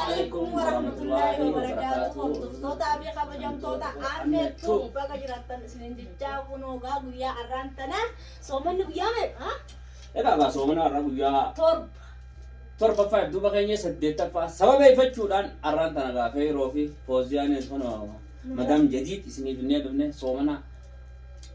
Alaikum warahmatullahi wabarakatuh. Hordoftoota fi kabajamtoota Armeetu baga jiraattan isinin jechaa kunoo gaa guyyaa har'aan tana soomanni guyyaa meeqa? Egaa gaa soomana har'a guyyaa 7. 7ffaa duuba keenya 8ffaa sababeeffachuudhaan har'aan tana gaa Feeroo fi Fooziyaanis kunoo Madam Jadiid isiniif innee dhufne soomana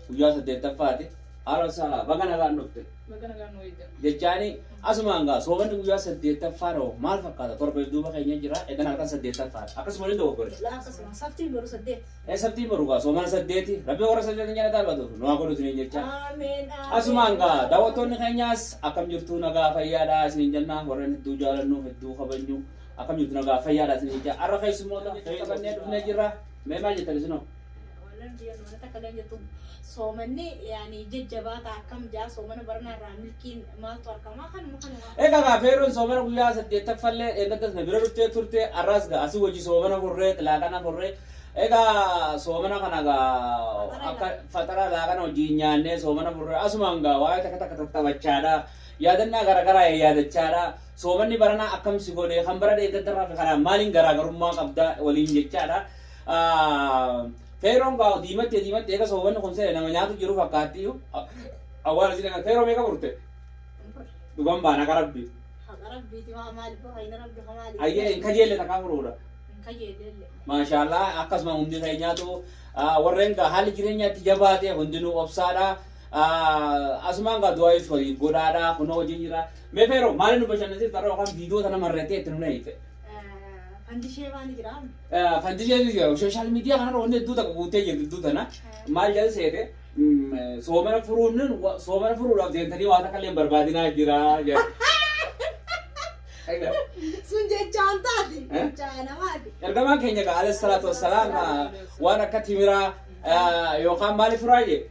guyyaa 8ffaati. Haala isaa baga nagaan dhufte. Baga nagaan nu eegdan. Jechaani asumaan gaa soomanni guyyaa 8ffaa roo maal fakkaata 7 duuba keenya jira edan halkan 8ffaadha. Akkasuma ni dogoggore. Laa akkasuma saftiin boru 8. Sabtiin boru gaa soomana 8 rabbi warra 8 jala taphatu nu haa godhu isiniin jecha. Ameen. Asumaan gaa daawwattoonni keenyaas akkam jirtu nagaa fayyaadha isiniin jenna warreen hedduu jaalannu hedduu kabajnu akkam jirtu nagaa fayyaadha isiniin jecha har'a keessummoota qabannee dhufnee jirra mee maal jettan isinoo? Wallan biyya mana takka illee jettu soomanni yaani jajjabaata akkam jaa soomana baranaa irraa milkiin maaltu argama kanuma kanuma. Egaa gaa Feeroon soomana guyyaa 8ffallee eeggattas na bira dhuftee turte har'as gaa asii wajji soomana furree laaqana furree egaa soomana kana gaa akka faxara laaqana wajjin nyaannee soomana furree asumaan gaa waa'ee takka takka tattaphachaadha yaadannaa garaagaraa yaadachaadha soomanni baranaa akkam si godhe kan bara eeggattarraa fi kanaan maaliin garaagarummaa qabda waliin jechaadha. Feeroon gaa diimattee diimattee eega soomanni kun seene nama nyaatu jiru fakkaatti awwaala si dhagaa Feeroo meeqa furte? Dhugan baana haqa rabbi. Haqa rabbiiti maa maali bahayna rabbi maali. Ayyee hin kajeelle takkaa furuudha. Hin kajeelle. Maashaallah akkasuma hundi keenyaatu warreen gaa haalli jireenyaatti jabaate hundinuu obsaadha. Asumaan gaa du'aayis waliif godhaadha kunoo wajjin jira. Mee Feeroo maaliin nu bashannansiifta har'a yookaan viidiyoo tana marreettee itti nu neeyite? Fandishee waan jira. Fandishee sooshaal miidiyaa kanarra wanni hedduu takka guuttee jirti hedduu tana. Maal jedhu seete soomana furuun soomana furuudhaaf deemtanii waa takka illee hin barbaadinaa jira jedha. Sun jechaan taati. Jechaa namaati. Ergamaan keenya gaa alayhi salaatu wassalaam waan akka timiraa yookaan maali furaa jee?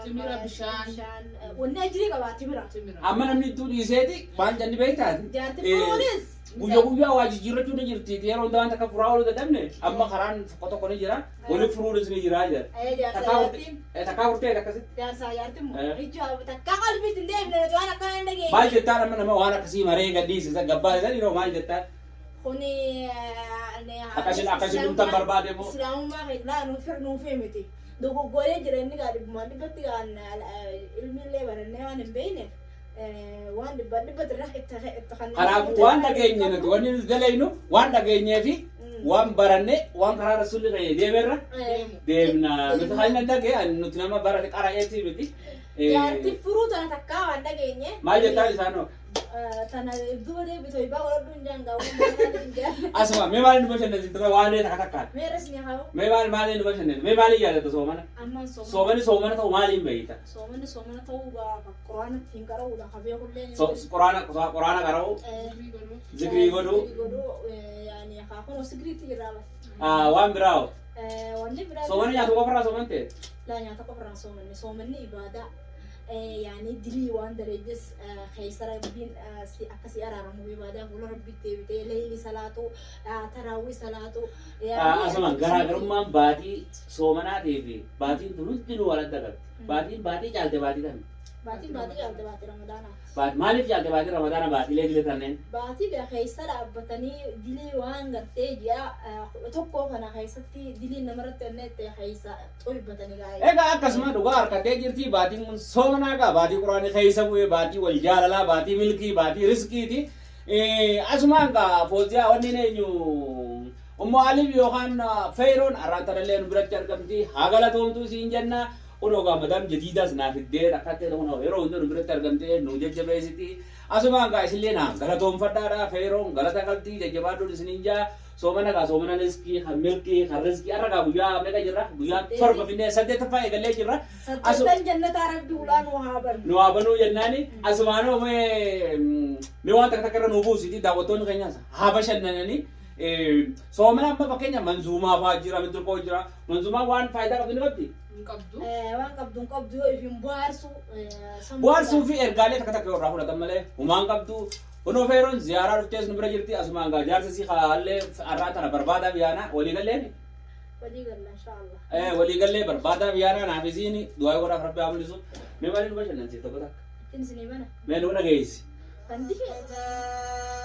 Timira, bishaan. Wanni ajirii qabaa timira. Timira. Amma namni iddoo dhiiseeti maal jenni beektaati? Jaarti furuunis. Guyyaa guyyaa waa jijjiirrachuu ni jirti. Yeroo hundaa waan takka furaa ooluu dadhabne amma karaan tokko tokko ni jira. Waliif furuunis ni jira jedha. Jaarsa jaartiin. Takkaa furtee akkasitti. Jaarsa jaartiin moo. Ijji takka qalbiitti hin deebine nuti waan akkana hin dhageenye. Maal jettaan amma nama waan akkasii maree gadhiise isa gabbaa isa yeroo maal jettaan? Kuni Akkasin dhumtan barbaade moo? Islaamummaa keessa nuuf miti. Dogoggoree jira inni gaa dhibbumaan dhibbatti gaan ilmi illee barannee waan hin beekneef waan dhibba dhibbatti irra itti kan. Kanaaf waan dhageenye nuti wanni nuti dalagnu waan dhageenyee fi waan baranne waan karaa rasuulli keenya deemerra deemna. Nuti kan inni dhagee nuti nama barate qara'eetii miti. Jaarti furuu tana takkaa waan dhageenye. Maal jettaan isaanoo? Tana duba deebitoo ibaa godhadhu hin jaan gaa waan hin jaan. Asuma mee maaliin nu bashannansiifte waan takka takkaan? Mee rasni haa Mee maal maaliin nu bashannansiifte? Mee maaliin yaadatta soomana? ammaan soomana. Soomanni soomana ta'u maaliin beeyta? Soomanni soomana ta'uu gaafa quraana ittiin qara'uudha ka beekullee. Quraana quraana qara'u, Zikrii godhuu. zikrii godhuu, Zikrii godhuu yaani haa kunoo zikriitti jirraa bas. Waan biraa hoo? Wanni biraa. Soomanni nyaata qofarraa soomante? Laa nyaata qofarraa soomanne soomanni ibaadaa yaani dilii waan daleejes keessa rabbiin akka si araaramu ibaadaa fuula rabbitti deebitee leeyli salaatu taraawwii salaatu. Asuma garaagarummaan baatii soomanaatii fi baatiin tun hundinuu wal adda qabdi. Baatiin baatii caalte baatii tami? Baatiin baatii caalte baatii ramadaanaati. Maaliif caalte baatiin ramadaana baatiilee dile tanneen? Baatii bira keessa dhaabbatanii dilii waan gartee ji'a 11 kana keessatti diliin namarratti onnee ta'e keessa xuybatanii gaa'ee. Egaa akkasuma dhugaa harkatee jirti baatiin kun soomanaa gaa baatii quraanii keessa bu'ee baatii wal jaalalaa baatii milkii baatii riskiiti. Asumaan gaa Fooziyaa wanni eenyu Ummu Aliif yookaan Feeroon har'aan tanallee nu biratti argamti haa galatoomtuu siin jenna. Kunoo gaa madaam jadiidaas naa fiddee akkatti kunoo yeroo hunda nu biratti argamtee nu jajjabeessiti. Asumaan gaa isillee naa galatoomfadhaadha Feeroon galata qabdi jajjabaadhuun isiniin jaa. Soomana gaa soomana riskii kan milkii kan riskii har'a gaa guyyaa meeqa jirra guyyaa 7 finnee 8ffaa eegallee jirra. 8 jannataa rabbi ulaa nu haa banu. Nu haa banuu jennaani asumaanoo mee waan takka takka irra nu buusiti daawwattoonni keenyaas haa bashannananii. Soomana amma fakkeenya manzuumaa fa'aa jira mintirqoo jira manzuumaa waan faayidaa qabdu ni qabdi. Hin qabdu. Waan qabdu hin qabdu yoo ifin bohaarsuu. Bohaarsuu fi ergaalee takka takka irraa fudhatan malee humaan qabdu. Kunoo Feeroon ziyaaraa dhuftees nu bira jirti asumaan gaa jaarsa si haallee har'aa tana barbaadaa biyyaana walii galleen. Walii galla inshaallah. Walii gallee barbaadaa biyyaana naaf isiin du'aa godhaaf rabbi haa mul'isu. Mee maaliin nu bashannansiif tokko takka? Ittiin isinii bana. Mee nu dhageessi. Fandishee.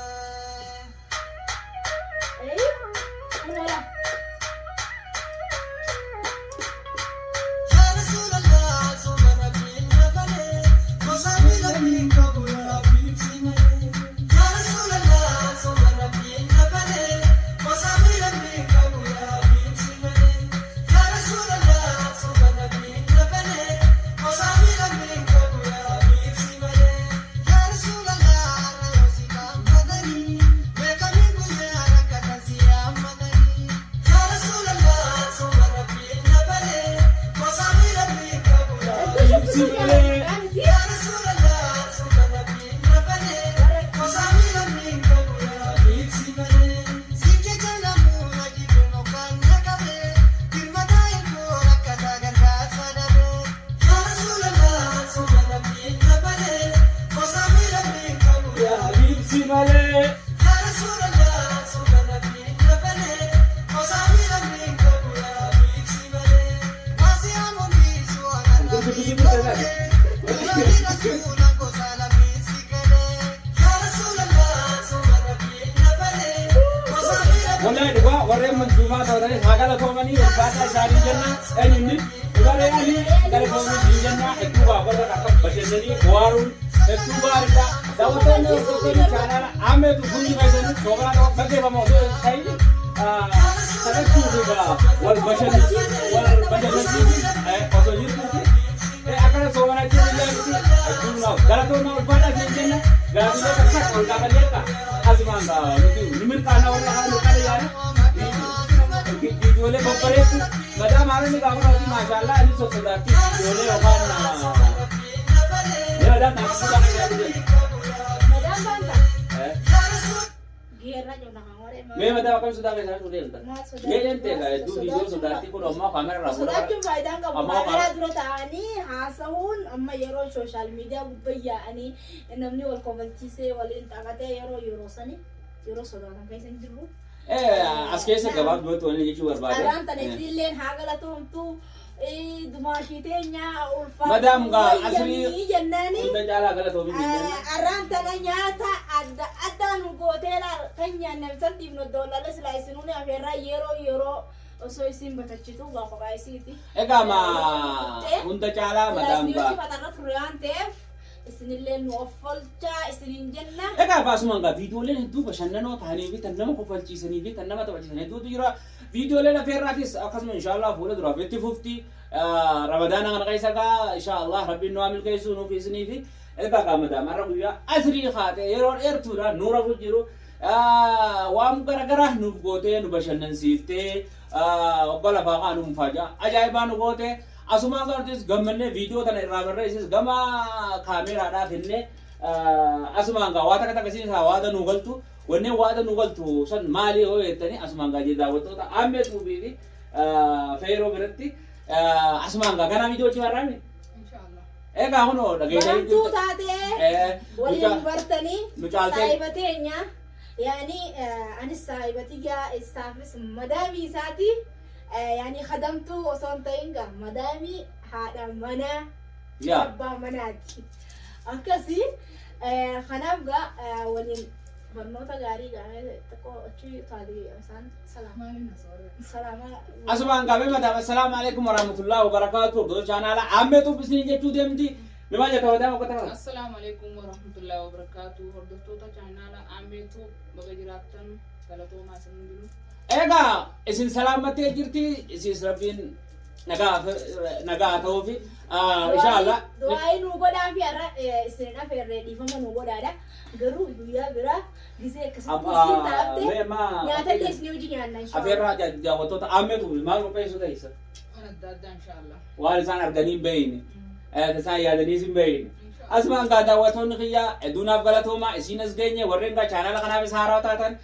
Warreen manzuumaa taphatanis haa galatoomanii, ulfaataa isaanii jenna. Eenyunni Umaree Alii galatoomii siin jenna. Hedduu gaa warra akka bashannanii bohaaruun hedduu gaariidha. Daawwattoonni, hordoftoonni chaanaala Ameetu hundi keessanii soomanaa qaba gaggeeffama osoo hin ta'in taphachuu fi gaa wal bashannansiisuuf osoo jirtuuti. Akkana soomanaa jiru guyyaa miti, hedduu naaf galatoomaa, ulfaadhaa siin jenna. Gaafilee takka ol gaafannee akka asumaan gaa nuti ni mirqaana, warra kaan mirqaana yaana. Ijoollee babbareeddu madaa maalonni gaafa hojii, maashaallaa, inni sossodaatti ijoollee yookaan mee madaa naa qabdu kana jedhu jenna. Madaan baanta. Geerra jona kan waree. Mee madaa akkam sodaa keessaa dhufuu deemta? Geedheen ta'e gaa hedduu viidiyoo sodaatti kun ammoo kaameraa irraa fuula. Sodaachuun faayidaan qabu. Ammoo Kaameraa dura ta'anii haasa'uun amma yeroo social media gubbaa yaa'anii namni wal kofalchiisee waliin taphatee yeroo yeroo sani yeroo sodaatan keessa hin jirru. As keessa gabaabdumatti wanni jechuu barbaade. Arraan tana isiilleen haa galatoomtu, dumaashii teenya ulfaatu. Madaam gaa asrii jennaani. Hunda caalaa galatoomi jenna. Arraan tana nyaata adda addaa nu gootee laal kan nyaanne san dhiifnu doolala silaa isinuun afeerraa yeroo yeroo osoo isin batachitu gaa kophaa isiiti. Egaa ma hunda caalaa madaam Silaas gaa. fatarra turre waan ta'eef isinillee nu offolchaa isinin jenna. Egaa baasumaan gaa viidiyooleen hedduu bashannanoo ta'anii fi tan nama kofalchiisanii fi tan nama taphachiisan hedduutu jira. Viidiyooleen afeerraatis akkasuma inshaallah fuula duraaf itti fufti. Ramadaana kana keessa gaa inshaallah Rabbiin nu haa milkeessu nuuf isinii fi egaa gaa madaam har'a guyyaa asrii kaatee yeroo dheertuudha nu rafu jiru. Waan garagaraa nuuf gootee nu bashannansiiftee obbo lafaa kaa nu faajaa ajaa'ibaa nu gootee asumaan gartis gammannee viidiyoo tana irraa barreessis gama kaameeraadhaa kennee asumaan gaa waa takka takka isiin isaa waada nu galtu, wanneen waada nu galtu san maali yoo jettanii, asumaan gaa daawwattoota Ammee Tuubii fi Feeroo biratti asumaan gaa ganaa viidiyoo hojii har'aami. Inshallah. Egaa kunoo dhageessanii Baramtuu taatee waliin bartanii nu caaltee. Saahiba teenya, yaani anis saahiba tiyyaa, isaafis madaamii isaati, yaani kadamtuu osoo hin ta'in gaa madaamii haadha manaa abbaa manaati. Akkasii kanaaf gaa waliin barnoota gaarii gaa xiqqoo achi taate isaan salaama Maaliin haasawaa? Salaama. Asumaan gaabee madaam assalaamu alaikum warahmatullahi wabarakaatu, hordoftoota chaanaala Ammee Tuubii isiniin jechuu deemti. Mimaa jetta madaam akka ta'an? Assalaamu alaikum warahmatullahi wabarakatuh. Hordoftoota chaanaala Ameetu, baga jiraattan, galatoomaa isin hundinuu. Egaa isin salaammattee jirti, isiis Rabbiin nagaa nagaa ta'uufi inshaallah. Du'aa'ii nuu godhaa fi har'a isin afeerree dhiifama nuu godhaadha. Garuu guyyaa biraa gisee akkasitti isin taafte nyaatallee isin hojii nyaanna inshallah. Afeerraa daawwattoota Ammee Tuubii maal qopheessuu ta'isa? Waan adda addaa inshallah. Waan isaan arganii hin beeyne. Isaan yaadaniis hin beeyne. Asumaan gaa daawwattoonni kiyyaa hedduunaaf galatoomaa, isiin as geenye. Warreen gaa chaanaala kanaafis haaraa taatan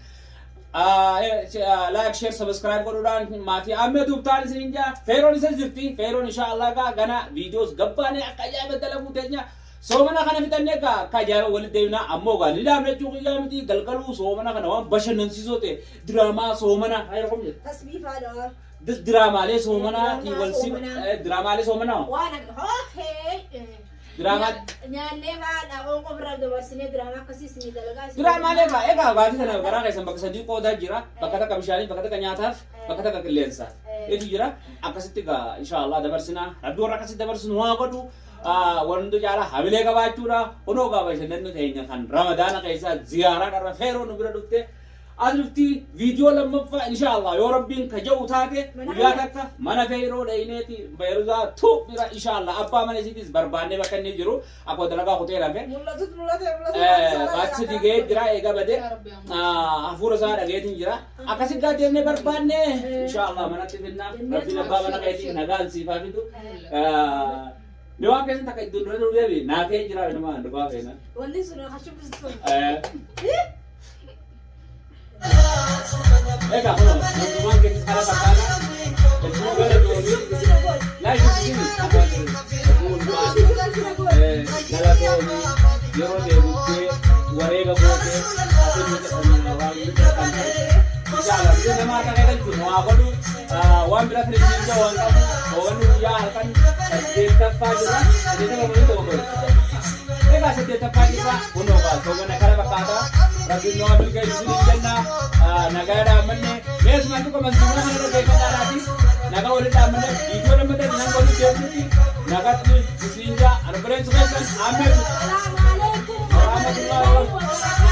like, share, subscribe godhuudhaan maatii Ammee Tuub ta'an isiniin jaa. Feeroon isa jirti. Feeroon insha Allah gaa gana viidiyoos gabbaanee akka ajaa'iba dalaguu teenya. Soomana kana fixannee gaa akka ajaa'iba walitti deebinaa. Ammoo gaa ni dhaabna jechuu kiyyaa miti, galgaluu soomana kana waan bashannansiisoo ta'e diraamaa soomana hayra kom jedhu. Tasbii faadha. Diraamaalee soomanaa Diraamaa wal si soomanaa. Diraamaalee soomanaa. Waan akka okay. Diraamaa Nyaannee faadha qoonqoo birraa dabarsinee diraamaa akkasii isinii dalagaa. Diraamaalee gaa egaa baatii kana garaa keessan bakka sadii qoodaa jira. Bakka takka bishaanii, bakka takka nyaataaf, bakka takka qilleensaaf. Itu jira. Akkasitti gaa inshaallah dabarsinaa. Rabbi warra akkasitti dabarsinu haa godhu. Warri hundi caalaa hamilee qabaachuudha. Kunoo gaa bashannanni keenya kan Ramadaana keessaa ziyaaraa dharra Feeroo nu bira dhufte. As dhufti viidiyoo lammaffaa inshaallah yoo Rabbiin ka jedhu taate guyyaa takka mana Feeroo dhayineeti Feeruzaa tu bira inshaallah abbaa mana isiitis barbaannee bakka inni jiru akkuma dalagaa kutee rafe. Mul'atut mul'ate mul'atu. Baatti sadii gahee jira eega bade, hafuura isaa dhageetiin jira. Akkasitti gaa deemnee barbaanne inshaallah manatti finna. Rabbiin abbaa mana keetii nagaan siif haa fidu. Mee waan keessan takka iddoon dura jiru deebi naa ta'ee jira inuma dhugaa feena. Wanni sun akka shubbistu. Egaa kunoo mootummaan keessas kana fakkaata. Hedduu galatoomii. Laa shubbisini. Hedduu ulfaata. Galatoomii yeroo deebiftee wareega gootee asiin waan kan ta'e. Inshallah biyya namaa akka galchu nu haa godhu. Waan bira firijiin waan qabu hoogganni guyyaa halkan 8ffaa jira. 8ffaa tokko godhu. Egaa 8ffaa jirra. Kunoo gaa soomana kana fakkaata. Rabbiin nu haa milkeessu isiniin jenna. Nagaa dhaammanne meesuma tuqa mansuumaa kana dhaggeeffataadhaati. Nagaa waliin dhaammanne viidiyoo lammataa isin hanga walitti deebinutti nagaatti isiin jaa. Ani obboleessu keessan Ahmed. Salaamu alaikum Warahmatullahi warahmatullahi wabarakatuh.